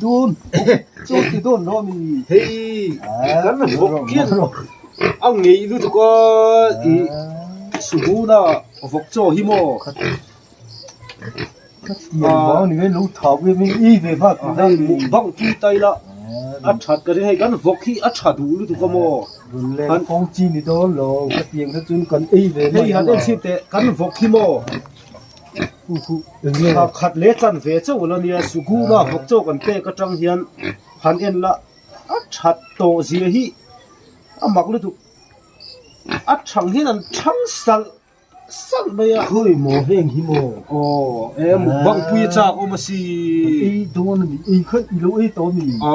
dawn chaw ti dawn lo mi hei kan vawk hian a ngeih lutuk a ih suhuna vawk chaw hi maw hei mukbang pui ta ila a that ka ring hei kan vawk hi a tha duh lutuk a maw hei han en chhin teh kan vawk hi maw khat leh chan ve chauh la nia suhuna vawk chaw kan pek atang hian han en la a that tawh zia hi a mak lutuk a thang hian an thang salh. Salh mai a. Khawi maw heng hi maw? Aw e mukbang pui a chak awm a si. Kan ei dawn a ni, ei kha i lo ei tawh a mi? A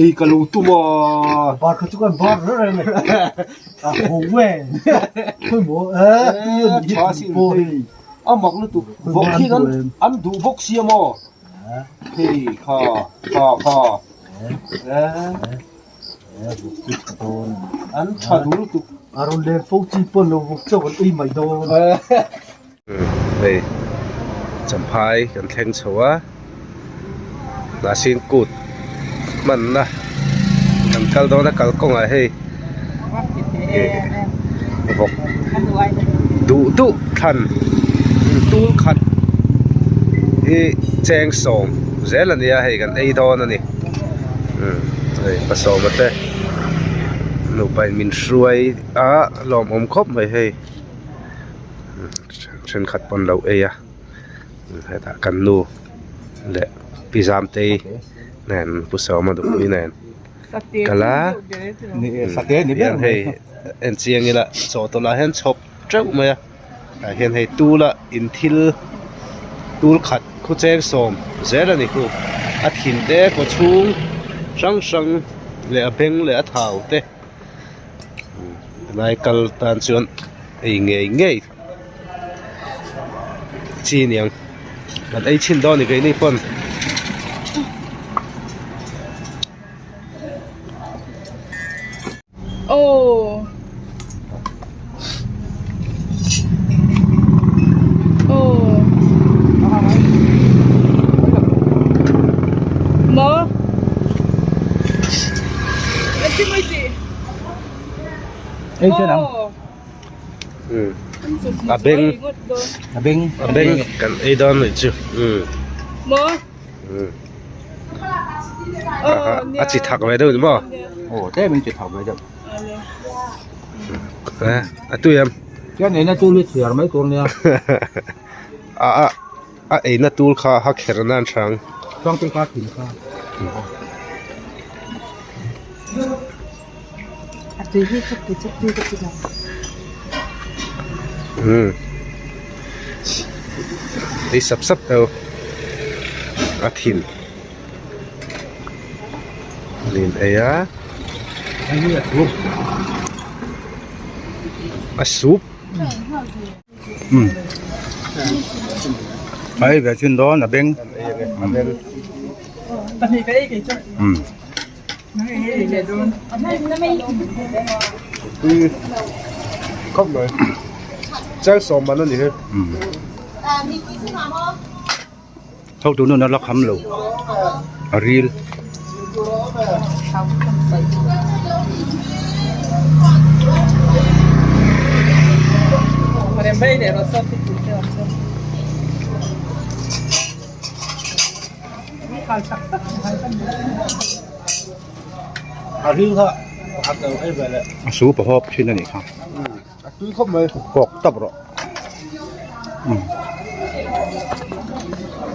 ei ka lo tum a. Bar kha chu kan bar reng reng e. A ho e. Khawi maw e tui a ni hi tui pawh hei. A mak lutuk vawk hian an an duh bawk sia maw? Hei kha kha kha. An tha duh lutuk. A rawn len fo chi pawn lo vawk chauh an ei mai dawn. Hei champhai kan thleng chho a hnahsin kut hmanna kan kal dawn a kalkawngah hei vawk duh duh thlan tul khat hi cheng sawm zel a ni a hei kan ei dawn a ni. Hei pasawma te nupa in min hruai a lawmawm khawp mai hei thenkhat pawn lo ei a hetah kan nu leh pi Zamtei nen pu Sawma nupui nen kal a hian hei en chiang ila chawhtawlh ah hian chhawp teuh mai a. Tah hian hei tul a in thil tul khat khucheng sawm zel a ni khu a thin te kaw chhung hrang hrang leh a beng leh a thau te helai kal tan chuan ei ngei ngei chi niang kan ei chhin dawn a ni keini pawn. Aw aw maw engtin mai tih aw A beng a beng a beng kan ei dawn anih chu maw. A chi thak ve deuh ni maw? Aw tlem in chi thak ve deuh. A tui em? Chuan eina tul hi chhiar mai tur nia. A a a eina tul kha ha kher nan hrang. Chuang te kha thin kha. A tui hi chu tui chu tui ka ti lo. Umm ei sap sap tho a thin nen ei a a soup. Umm a ei ve chin dawn a beng umm. Tui khawp mai chang sawm man a ni he. Tho tu nun a la kham lo a ril. A ril kha pakhat lo ei ve leh. A su pa hawp thin a nih kha. A tui khawp mai. Kawk tap rawh.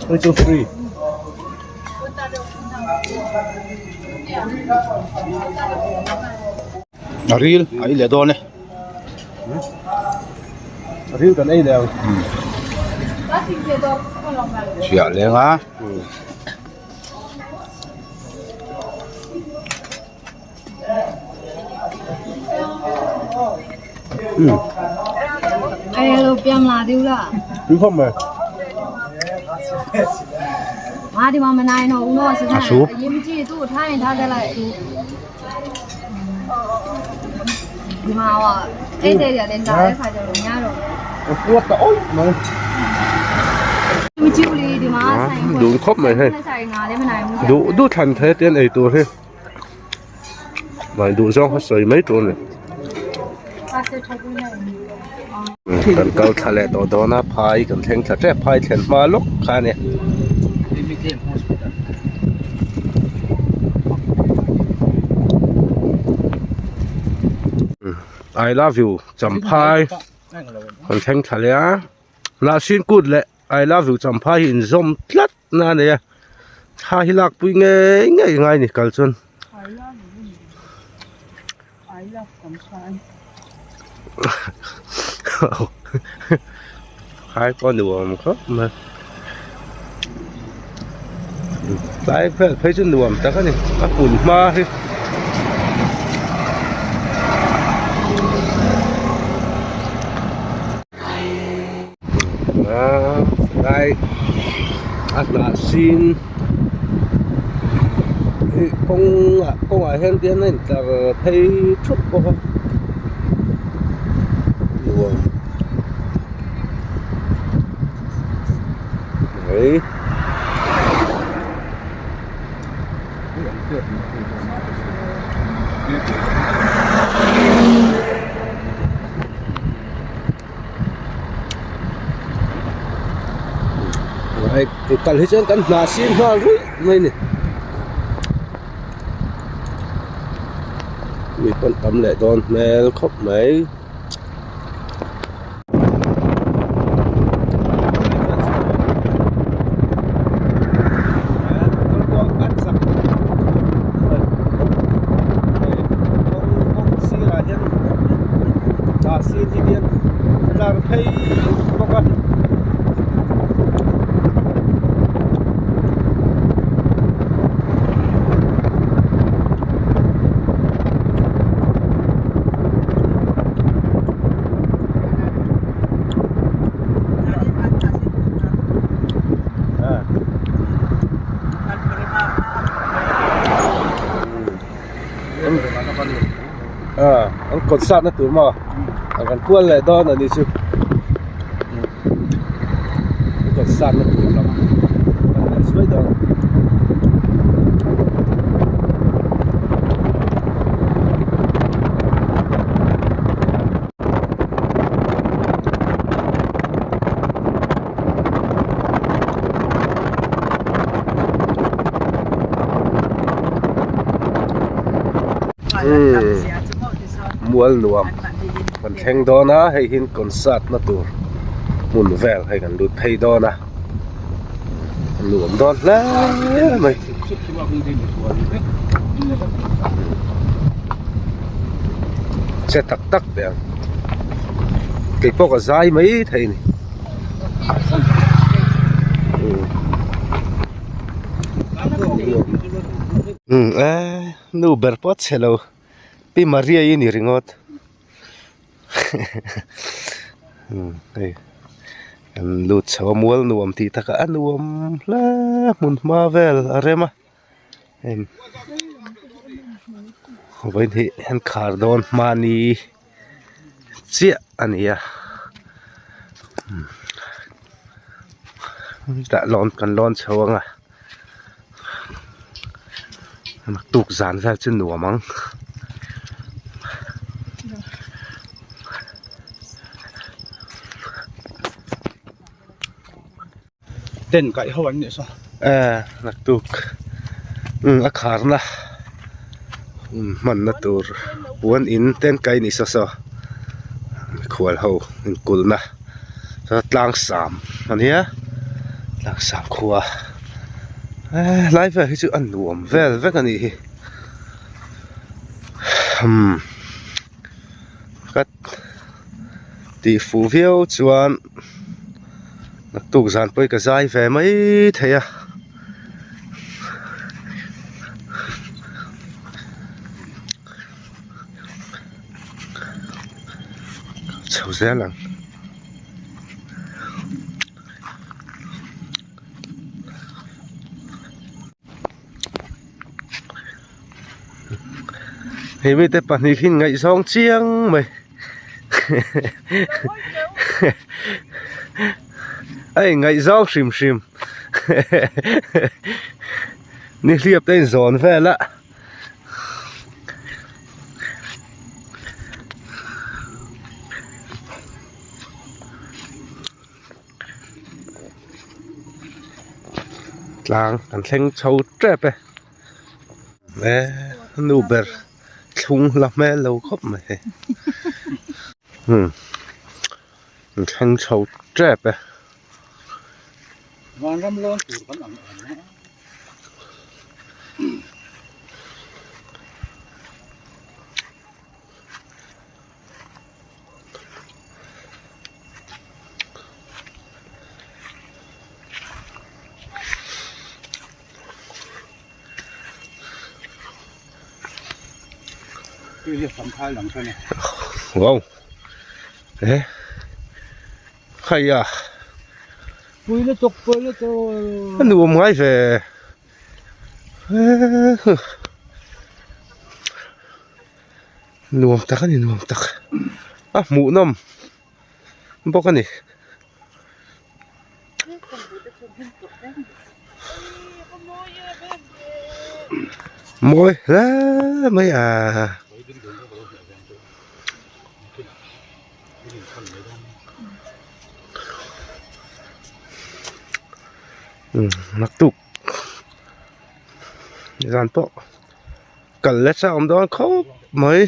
Hei chu free. A ril a ei leh dawn e. A ril kan ei leh ang. Chhiah leng a. A soup. Dun khawp mai hei. Duh duh thlan thei atian ei tur hi. Mahni duh zawng kha sawi mai tur a ni. Kan kal thla leh tawh dawn a phai kan thleng thla tep phai thlen hma lawk kha a ni. I love you champhai kan thleng thla leh a Hnahsin kut leh I love you champhai hi inzawm tlat na a nei a thla hi lakpui ngei ngei ngai a ni kal chuan. Hai pawh nuam khawp mai tlai vel phei chu nuam tak a ni a hun hma hi. Lai a hnah sin hi kawngah kawngah hian tihian a intlar phei thup bawk a nuam mai. Hei kal hi chuan kan hna sir nghal ruih mai a ni mi pawn tam leh dawn hmel khawp mai. Tlar phei bawk a. An concert na tur maw a kan kual leh dawn a ni chu an concert na tur lam a pan leh zuai dawn. Mual nuam kan thleng dawn a hei hi concert na tur hmun vel hei kan lut phei dawn a nuam dawn hle mai. Che tak tak teh ang kei pawh ka zai mai thei a ni. Umm e nu ber pawh a chhe lo pi Maria i ni ringawt umm hei an lut chho a mual nuam tih takah a nuam hle hmun hma vel a rem a heng vawiin hi an khar dawn hmani chiah a ni a tah lawn kan lawn chho ang a naktuk zan vel chu nuam ang. Ten kaih ho an nih saw. Eh naktuk umm a kharna umm hmanna tur puan in ten kaih ni saw saw mikhual ho inkulhna tlang sam a nia tlang sam khua eh lai vel hi chu a nuam vel vek a nih hi umm ka tih fuh viau chuan. Naktuk zan pawh hi ka zai ve mai thei a. Chho zel ang. Hei mite pahnih hi ngaihzawng chiang mai. A inngaihzawng hrim hrim nihliap te a inzawn vel a. Tlang kan thleng chho tep e e nu ber thlung la hmel lo khawp mai hei umm an thleng chho tep e. Vanram lawn tur kan ang em a. Wow eh hei a a nuam ngai ve eh Nuam tak a ni nuam tak a hmuhnawm bawk a ni. Mawi hle mai a. Naktuk zan pawh. Kal la chak awm dawn khawp mai.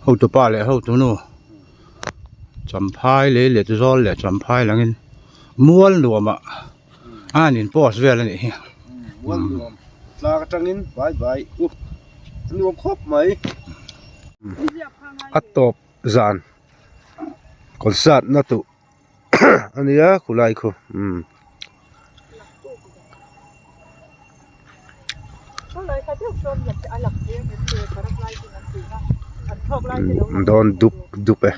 Hotu pa leh hotu nu champhai lei let zawl leh champhai langin mual nuamah a han in post vel a nih hi. Mual nuam tlang atangin bai bai u a nuam khawp mai. A tawp zan concert na tuh a nia khulai khu umm. Dawn dup dup e.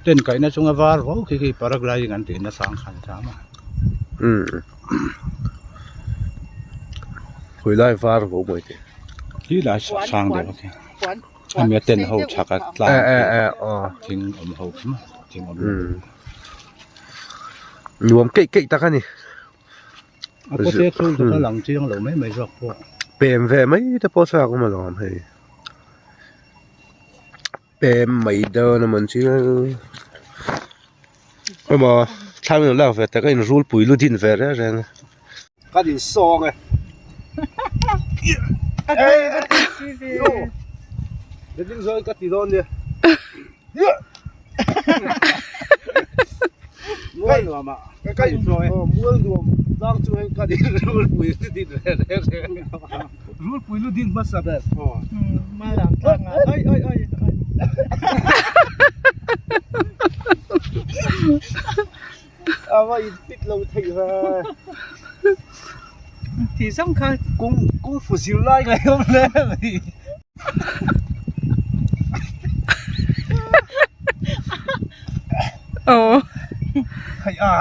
Tent kaihna chunga var vo khi khi paragliding an tihna sang khan a cham a. Umm khawi lai var vo mai te. Khi lai sang deuh a khi. Hemi a tent ho chhak a tlang khi thing awm ho khi maw thing awm. Nuam keih keih tak a ni. A kawte chhung chu ka lang chiang lo mai mai zawk pawh. Pem ve mai te pawh chak awm alawm hei. Pem mai dawn a mawn chu emaw thlam in lak ve tak a in rul pui lu din ve reng reng a. Ka din sawng e. Letling zawng ka ti dawn nia. Mual nuam ah ka in sawng e. Mual nuam tlang chu hei ka din rul pui lu din ve reng reng. Rul pui lu din hmasa ber. Malam tlang ah oi oi oi oi. A va in fit lo theih ve. Ti zawng kha. Kung kung fu zir lai ngai awm hle mai. Aw. Hei a.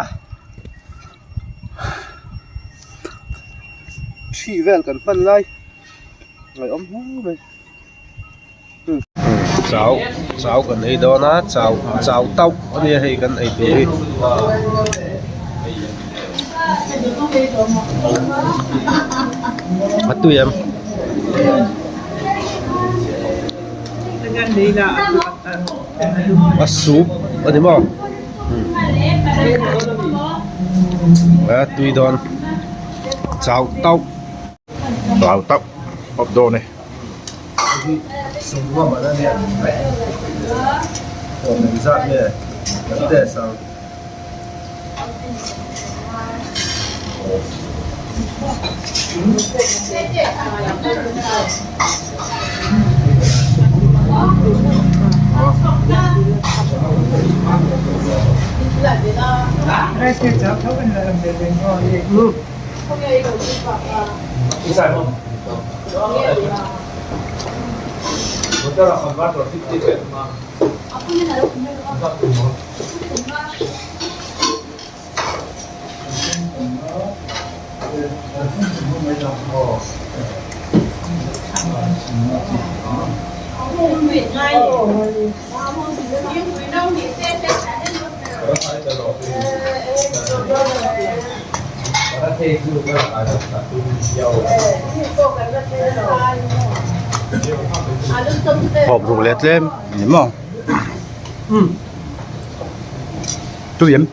Thi vel kan hman lai ngaih awm hle mai. Chau chau kan ei dawn a chau chau tauh a nia hei kan ei tur hi. A tui em? A soup a ni maw? A tui dawn chau tauh. Chau tauh awp dawn e. Hawp ruk leh tlem ni maw tui em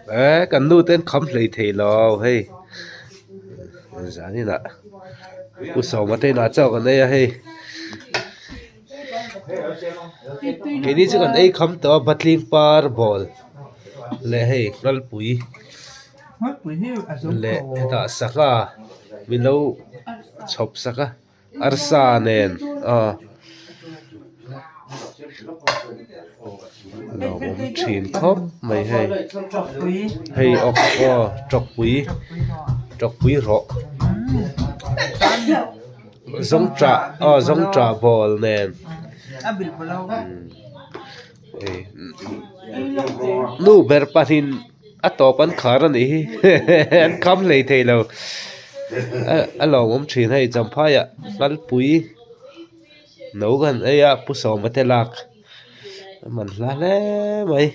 Eh kan nu ten kham hlei thei lo hei zanin ah pu sawma te inah chauh kan ei a hei keini chu kan ei kham tawh a patling par ball leh hei ngalpui leh hetah sangha min lo chhawp sak a. Arsa nen aw lo awm thin khawp mai hei hei awk aw tawkpui tawkpui rawh zawngṭah aw zawngṭah ball nen nu ber pahnih a tawp an khar a nih hi an kham hlei thei lo a lawmawm thin hei champhai ah ngalpui no kan ei a pu sawma te lak a man hla hle mai.